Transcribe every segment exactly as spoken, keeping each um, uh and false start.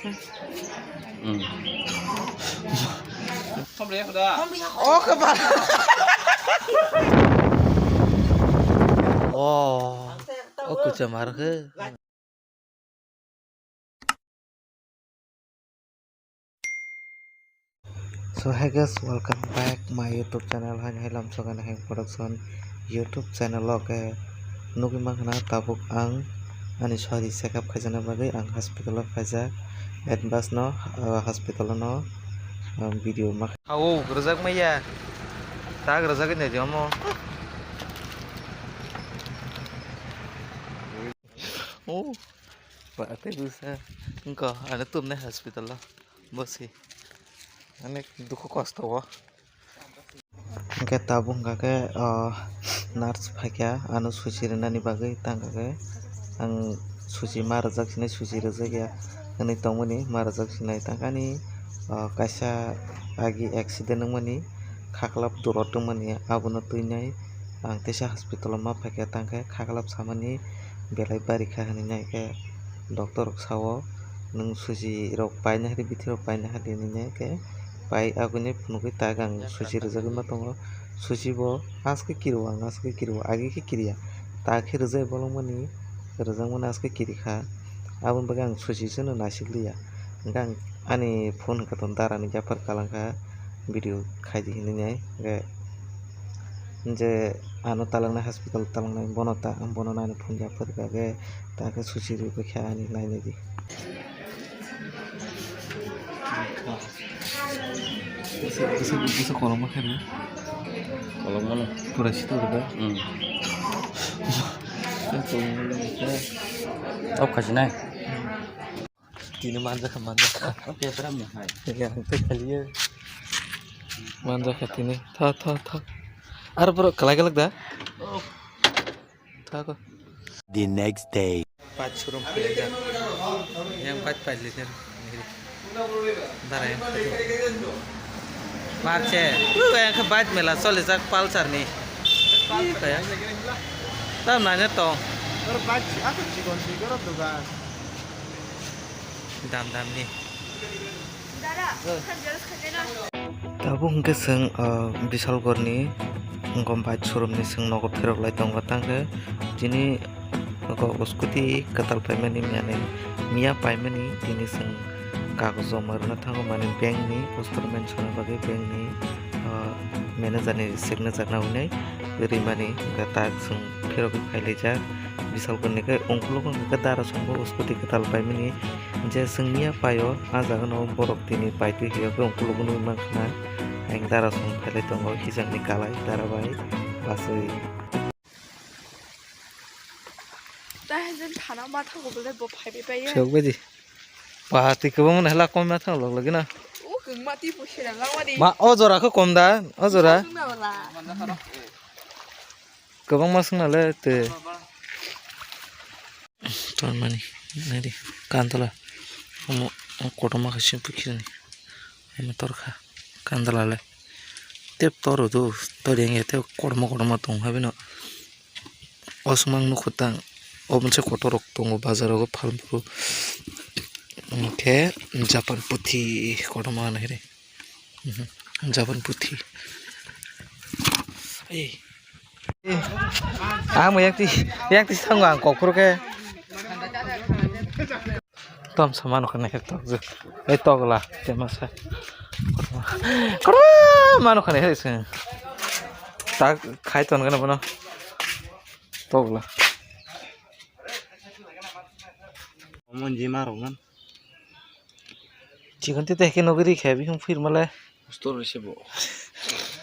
Hmm. O kwbal. Oh, o kucham har khe. So hey guys, welcome back my YouTube channel, Haini Hai Lamsogan Hai Production YouTube channel o. Khe nugwi mankha na tabuk ang ani sori check up khaijana bagwi ang hospital o khaijak, advance no, uh, hospital o no, um, video ma. Awo rwjak maya, tak rwjak nai di omo. Oh. Ba tei busa wngkha ano tumnai hospital o bosi. Onek dukhu kosto o. Hwnkhe tabuk hwnkha khe, o, nurse phaikha ano suchi rwnani bagwi tangkha khe ang suchi ma rwjak sinai suchi rwjakya hwnwi tongmani ma rwjak sinai tangkha ani, o, kaisa agi accident wngmani khaklap durot wngmani abono twinai ang teisa hospital o ma phaikha tangkhe khaklap samani belai barikha hinwi nai khe doctor rok sao, nwng suji rok paina hadi bithi rok paina hadi hinwi nai khe pai aguni phunugwi tak ang suji rwjagwi ma tongo. Suji bo aske kiriwo, ang aske kiriwo, agi khe kiriya, ta khe rwjai bolongmani rwjakmani aske kirikha, aboni bagwi ang suji se no naisikliya. Hwnkhe ang ani phone hwnkhe to dara ni yaphar kalangkha, video khaidi hinwi nai hwnkhe. Je ano talangnai hospital talangnai bono ta, bono nani phone ya phaikha khe ta khe susi rwbaikha ani nainai di. Bwsa, bwsa, bwsa kolom ma khe ni? Kolom mano. Pura situ rwda. Hmm. Tok khasinai. Tini manjakha, manjakha. Petra mihai. Ya, ang tei khaliya. Manjakha tini. Tha, tha, tha. Aro borok kalai kalak da? Oh. Tha ko. The next day. Bike showroom khailaijak. Yang bike pailaijar. Dara yang khailaijak. Marche. Uh, yang khe bike mela solijak Pulsar ni. Ih, kaya. Tam nanya tong. Oro bike si, aku chikon si, oro dogan. Dam dam ni. Tabuk hwnkhe chwng, ah, Bishalgarh ni wngkha bike showroom ni chwng nogo pherok lai tongo tangkhe chini nogo scooty kwtal paimani miyani miya paimani tini chwng kagoz joma rwna thango mani bank ni poster mention bagwi bank ni, ah, manager ni signature nangwi nai rimani hwnkhe tak chwng pherok khai laijak. Bishalgarh ni khe ungkuluk wngkha khe dara songbo scooty kwtal paimani je chwng miya paio ah jaga no borok tini paitwi hiyo khe ungkuluk nugwi mankha na ayang dara song phailai tongo hijak ni kalai dara bai bachwi. Tei hwnjeng thana mathago bole bo phaibai bai ya. Phiyok bai di. Ba twi kwbangma no hela kom mathago log logino. O kwngma twi bo sera langma di. Ma o jora khe kom da o jora. Kwbangma swngna le twi. Tormani naidi kandala omo kotorma khe simi phukhirani omo torkha kandala le tep toro do tori wngya tei kotorma kotorma tongo habino. O swmang nukho tang obo se kotor rok tongo bazar rogo phalmani hwnkhe Japan puthi kotorma hinwi. Mhm. Japan puthi. Ei. Ang mo yakti, yakti sango ang kokrok khe. Tom samano khana hek tok je. Ei tokla, te masa. Koro mano khana hek se. Tak khai ton gana bono. Tokla. Omo jima rok man. Chikon tete khe nogri khe bihung phir male. Store se bo.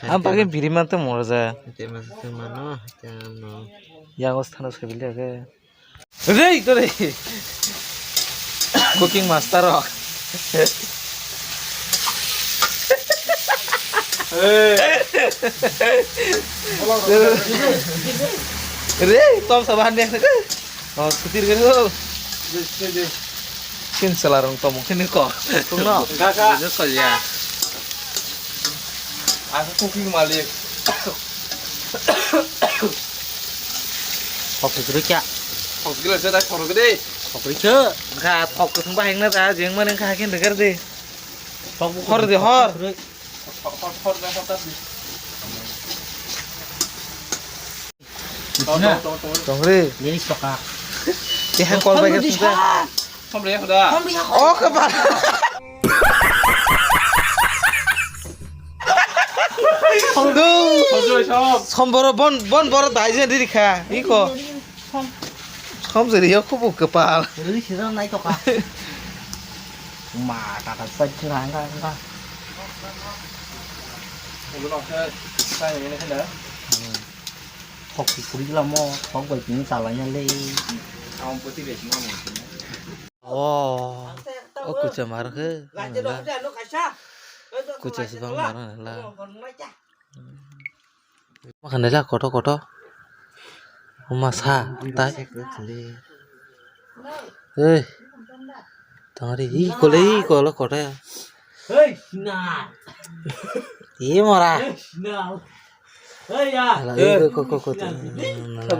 Am pake biri man te mora ja. Te man te mano, te ano. Yang os thano se bili age. Rei to rei. Cooking master rok. Rei tom saban de. Oh, sutir gani oh. Kin salarong tomong kini ko. Tungno. Kaka. Ini ko ya. Aku cooking malik. Kok itu kya? Kok gila saya tak korok deh. Thok rikhe. Wngkha thok kwthwng bahai wngna da, jeng mani wngkha hakhe ndegar de. Thok bukhuk. Hor de, hor. Thok, thok, thok, thok, thok. Tong, tong, tong, tong. Tongri. Nini soka. Keha kol bai. Thok rikhe. Thok rikhe, hoda. Oh, kepala. Duh. Somboro bon, bon boro dai je diri kha. Iko. Som jeri yo kubu kepal. Rui sira nai toka. Ma, tata pai sira angka, angka. Ulo nokse sai ngene khenda. Thok kuri gila mo, thok bai tini chalai na le. Ang poti besi mo mo. Oh, oh, kucha mar khe. Kucha se bang mar la. Ma khan la koto koto. Ma sa tai. Ei. Tangri i kole i kole koto ya. Hei, na. I mora. Hei, na. Hei, ya. Hala, i ko, ko, ko, ko.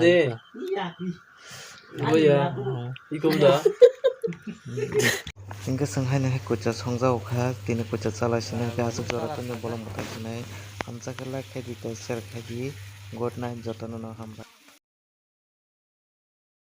Hei. Iya, iya. Ibo ya. Ikom da. Hingke chwng haino hai kucha songjak kha, tini kucha chalai sini hingke aswk jora tongwi bolong bwthai sinai. Hamjakhe like khaidi tei share khaidi. Good night, jotono no hambai.